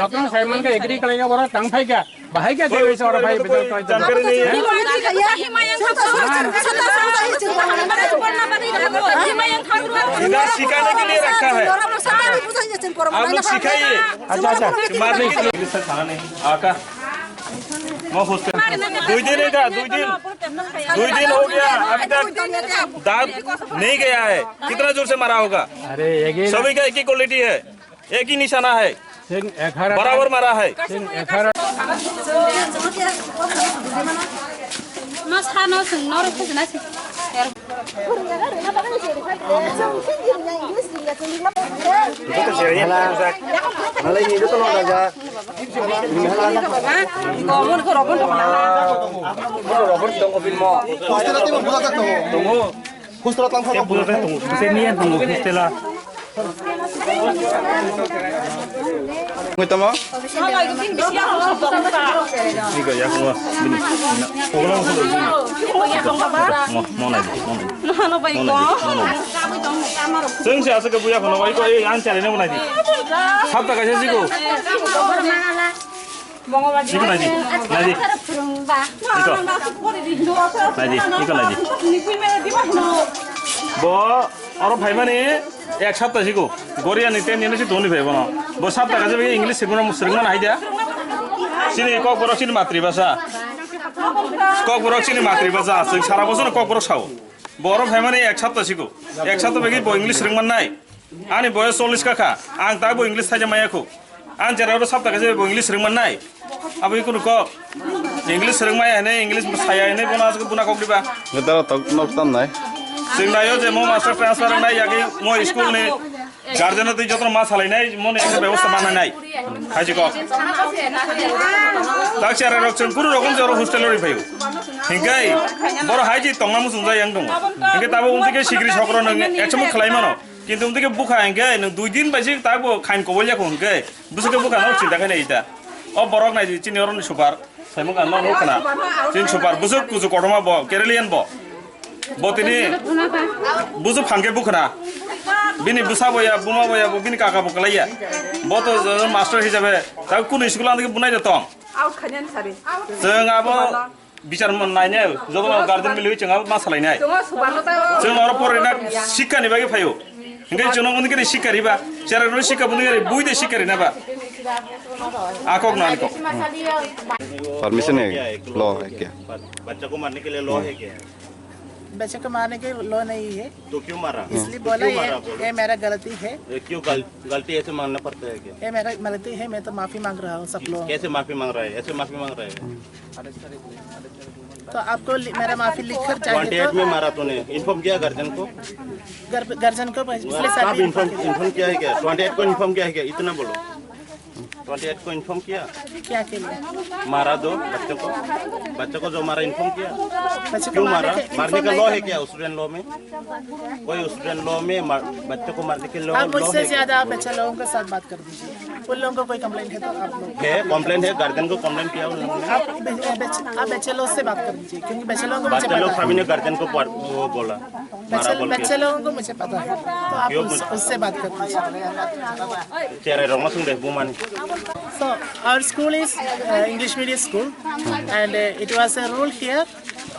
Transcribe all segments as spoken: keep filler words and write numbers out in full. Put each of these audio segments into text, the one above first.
Doctor Simon ka agree kalaina bora tang phai ka. Bahai ka dewe sora phai bidal koi. जानकारी नहीं है। इधर सिखाने के लिए रखा है। आप लोग सिखाइए। अच्छा, अच्छा। मारने के लिए। आका। मैं हॉस्टल। दुई दिन है का? दुई दिन। दुई दिन हो गया। अभी तक दांत नहीं गया है। कितना जोर से मारा होगा? अरे, एक ही सभी का एक ही क्वालिटी है। एक ही निशाना है। Sing ekhara. बराबर मारा है। Sing ekhara. Mas hano sing noro khujna si. Malai ni betul ada. Gomon ko robon to. Robon to ko film mo. Hostel ati mo bula tak to. Hostel tang thang. Bula tak to. Sini yang tunggu hostel. Ngoi tamo? Iko ya, ngoi. Bini. Pokoknya langsung dari sini. Mau, mau lagi, mau lagi. Mau lagi, mau lagi. Sing si asa ke buya kono, iko, eh, an cari ne mau lagi. Sabta kasih sih ko. Iko lagi, lagi. Iko. Lagi, iko lagi. Bo, oro phaimani ek sapta sigo. Goriani ten din si toni phai bono. Bo sapta kaje English sirmana, sirmana haida. Sini Kokborok sini matribhasha. Kokborok sini matribhasha. Sing sara bosor Kokborok sao. Bo oro phaimani ek sapta sigo. Ek sapta bagi bo English sirmana nai. Ani boyos chollish ka kha, ang taibo English thaija maya khu. Ang jera oro sapta kaisa bo English rwngmannai. Aboni kunu kok. English rwngmaya hwnwi, English saya hwnwi bono aswk buna kok diba. Gotara tok nok tam nai. Chwng naio je mo master transfer wngnai yagwi mo school ni guardian twi jotono ma salainai, mo ni ekta bebosta mananai. Haji kok. Tak chera rok chwng kunu rokom je oro hostel ori phaio. Hingkai boro haji tongma muchung jai yang dong. Hingke tabo undi ke sikri sokro nang ekchamo khlai mano. Kintu umtike bukha hingke nwng dui din bai se tak bo khain kobol ya hingke bwswk ke bukha no chinta khaina ita. O borok nai chini oro ni super. Saimung ano no khna. Chini super bwswk kuchuk kotorma bo Keralian bo. Bo tini bwswk phangke bukhna. Bini bwsa bo ya, buma bo ya, bo bini kaka bo kalai ya. Bo to master hisabe tak kunu school andike bunai de tong. Out khanya ni sari. Chwng abo Bichar man nainai, joto no guardian mili chwng abo ma salainai. Chwng oro porina sikha ni bagwi phaio. Hingke chwng no sikha riba, chera no sikha buni gari bui de sikha rina ba. Akok na akok. Permission है, लॉ है क्या? बच्चा को मारने के लिए लॉ है क्या? बच्चे को मारने के लॉ नहीं है। तो क्यों मारा? इसलिए बोला क्यों ये, मारा बोलो? ये मेरा गलती है। ये क्यों गल-, गलती ऐसे मानना पड़ता है क्या? ये मेरा गलती है, मैं तो माफी मांग रहा हूँ सब लोगों से। कैसे माफी मांग रहा है? ऐसे माफी मांग रहा है? तो आपको लि-, मेरा माफी लिखकर चाहिए तो ट्वेंटी एट में मारा तूने, इन्फॉर्म किया गार्जियन को? गार्जियन को पिछले साल कब भी इन्फॉर्म, इन्फॉर्म किया है क्या? ट्वेंटी एट को इन्फॉर्म किया है क्या? इतना बोलो। ट्वेंटी एट को इन्फॉर्म किया? क्या के लिए? मारा दो बच्चों को, बच्चों को जो मारा इन्फॉर्म किया? बच्चों को क्यों मारने मारा? के, मारने इन्फॉर्म का लॉ नहीं है करना। क्या स्टूडेंट लॉ में? कोई स्टूडेंट लॉ में मार-, बच्चों को मारने के लॉ, आप लॉ मुझसे है क्या? ज्यादा बच्चे लोगों के साथ बात कर दीजिए। उन लोगों को कोई कंप्लेंट है तो आप लोग है, कंप्लेंट है, गार्जियन को कंप्लेंट किया उन लोगों ने। आप बे-, बे-, आप बच्चे लोग से बात कर लीजिए, क्योंकि बच्चे लोगों को मुझे बच्चे लोग पता है। सभी ने गार्जियन को पर-, वो बोला, बच्चे, मारा बोल के। बच्चे लोगों को मुझे पता है, तो आप क्यों उस-, मुझे उससे बात कर लीजिए। Cherai rok no sung de, bumani. So, our school is uh, English medium school, and uh, it was a rule here,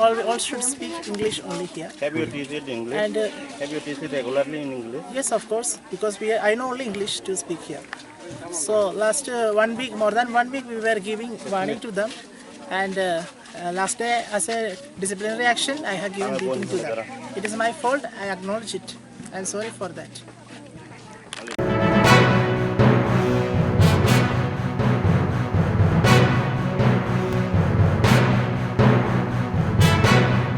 all, all should speak English only here. Have you teach it English? And uh, have you teach it regularly in English? Yes, of course, because we, I know only English to speak here. So last uh, one week, more than one week, we were giving warning to them, and uh, uh, last day as a disciplinary action, I have given beating to them. It is my fault. I acknowledge it. I am sorry for that.